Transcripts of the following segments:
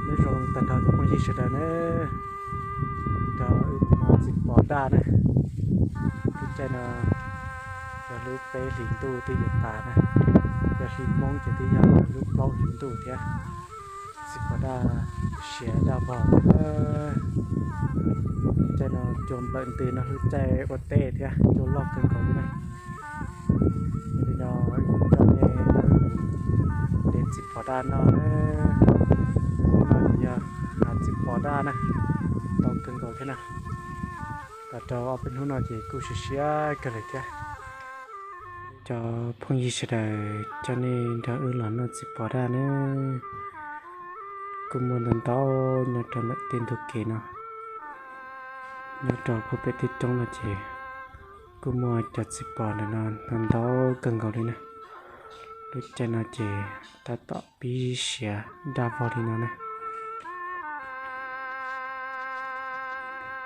Nyob zoo tag nrho cov phooj ywg sawv daws na, rau wb mus txiv pos daj na. Lub caij no yog lub peb hlis ntuj twb yuav tas na, yog hli Hmoob ces twb yog lub plaub hlis ntuj thiab. Txiv pos daj siav daj vog thiab. Lub caij no cua nplawm ntws no lub caij ua teb thiab cua loj kawg nkaus li na. Yog li no coj nej de txiv pos daj noj na. Hnub no ces yog hav txiv pos daj na, ntau kawg nkaus thiab na. Los rau ob peb hnub no ces kuj siav siav kawg li thiab. Cov phooj ywg sawv daws, coj nej nrog wb los noj txiv pos daj na. Kuj muaj ntau ntau nyob rau ntawm tej ntug kev no. Nyob rau puag pem tej roob no ces kuj muaj cov txiv pos ntawm no ntau ntau kawg nkaus li na. Lub caij no ces tab tom pib siav daj vog li no na.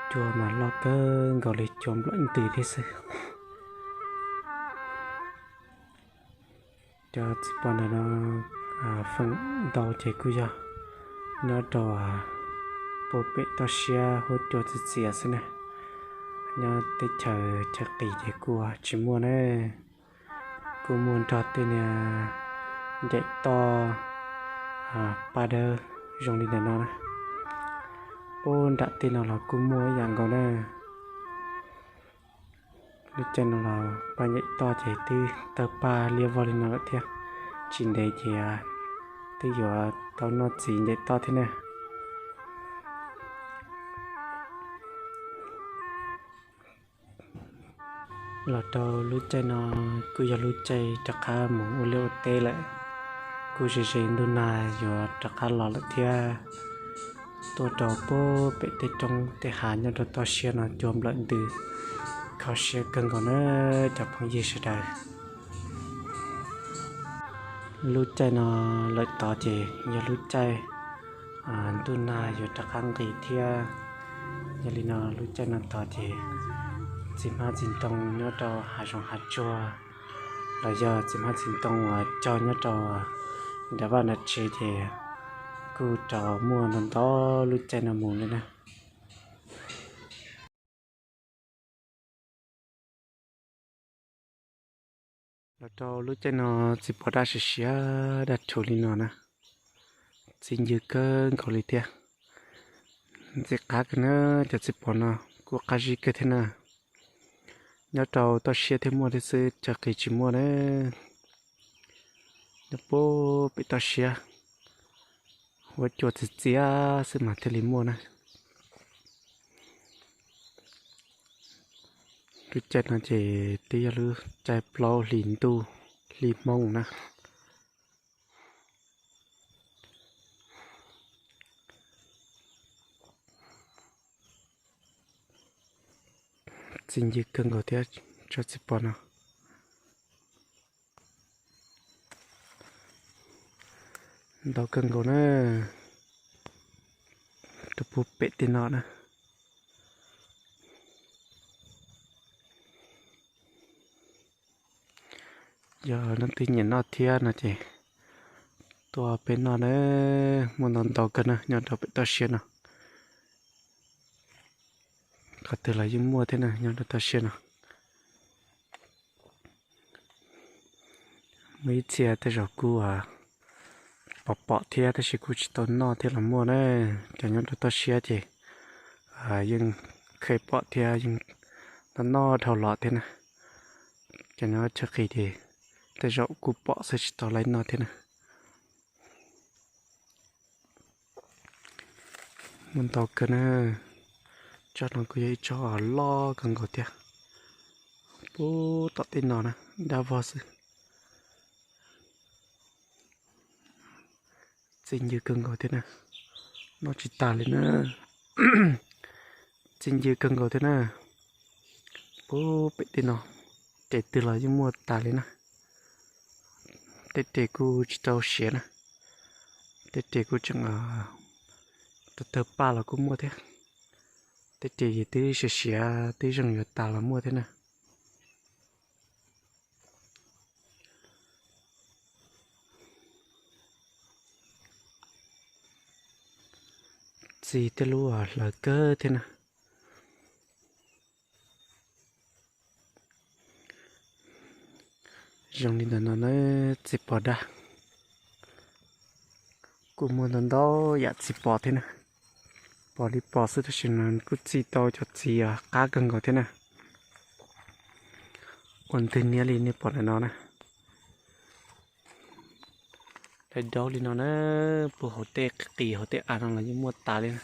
Cua mas loj kawg nkaus li, cua nplawm ntws thiab xwb. Cov txiv pos ntawm no feem ntau ces kuj yog nyob rau puag pem toj siab huab cua txias txias xwb na. Nyob teb chaws chaw qis ces kuj tsis muaj na. Kuj muaj nrog tej niag ncaim toj paj dawb zoo li ntawm no na. Puag nram tej no los kuj muaj ib yam nkaus na. Lub caij no los paj ncaim toj ces twb tawg paj liab vog li no lawm thiab. Tsis ntev ces twb yuav tau noj txiv ncaim toj thiab na. Los rau lub caij no kuj yog lub caij rov qab mus ua liaj ua teb lawm, kuj ze ze ntuj nag yuav rov qab los lawm thiab. Tuaj rau puag pem tej roob tej hav nyob rau toj siab no cua nplawm ntws kho siab kawg nkaus na cov phooj ywg sawv daws. Lub caij no lawm tod ces yog lub caij ntuj nag yuav rov qab nqis thiab. Yog li no lub caij no tod ces txiv hmab txiv ntoo nyob rau hav zoov hav tsuag los yog txiv hmab txiv ntoo uas cog nyob rau nram vaj nram tsev ces kuj rov muaj ntau ntau lub caij no mus li na. Los rau lub caij no txiv pos daj siav siav daj rhuv li no na, txi ncw kawg nkaus li thiab. Ntxim qab kawg na, cov txiv pos no kuj qab zib kawg thiab na. Nyob rau toj siab thiaj muaj thiab xwb, chaw qis tsis muaj na. Nyob puag pem toj siab, huab cua txias txias xwb mas thiaj li muaj na. Lub caij no ces twb yog lub caij plaub hlis ntuj hli Hmoob na. Txi ncw kawg nkaus thiab tsob txiv pos no. Ntau kawg nkaus na, rau puag pem tej no na. Yog leej twg nyiam noj thiab no ces tuaj peb noj na, muaj ntau ntau kawg na nyob rau pem toj siab no. Qhov twg los yeej muaj thiab na nyob rau toj siab no. Muaj ib txhia tej zaum kuj pom pom thiab tab sis kuj tsis tau noj thiab los muaj na. Cov nyob rau toj siab ces yeej kheev pom thiab yeej noj noj dhau los thiab na. Cov nyob chaw qis ces tej zaum kuj pom xwb tsis tau laib noj thiab na. Muaj ntau kawg na. Tsob no kuj yog ib tsob loj kawg nkaus thiab. Pub tom tej no na, dab vog xwb. Txi ncw kawg nkaus thiab na. Noj tsis tas li na. Txi ncw kawg nkaus thiab na. Pub pem tej no, tes twg los yeej muaj tas li na. Tej tes kuj tsis tau siav na. Tej tes kuj tseem tawg tawg paj los kuj muaj thiab. Tej tes twb siav siav twb zeeg yuav tas los muaj thiab na. Txi tej lub hlawv kawg thiab na. Zoo li ntawm no na, txiv pos dab. Kuj muaj ntau ntau yam txiv pos thiab na. Pos li pos xwb tab sis no kuj txi tau cov txiv qab kawg nkaus thiab na. Ua ntwg niab li nej pom ntawm no na. Daim daub li no na, puag hauv tej qis hauv tej av no los yeej muaj tas li na.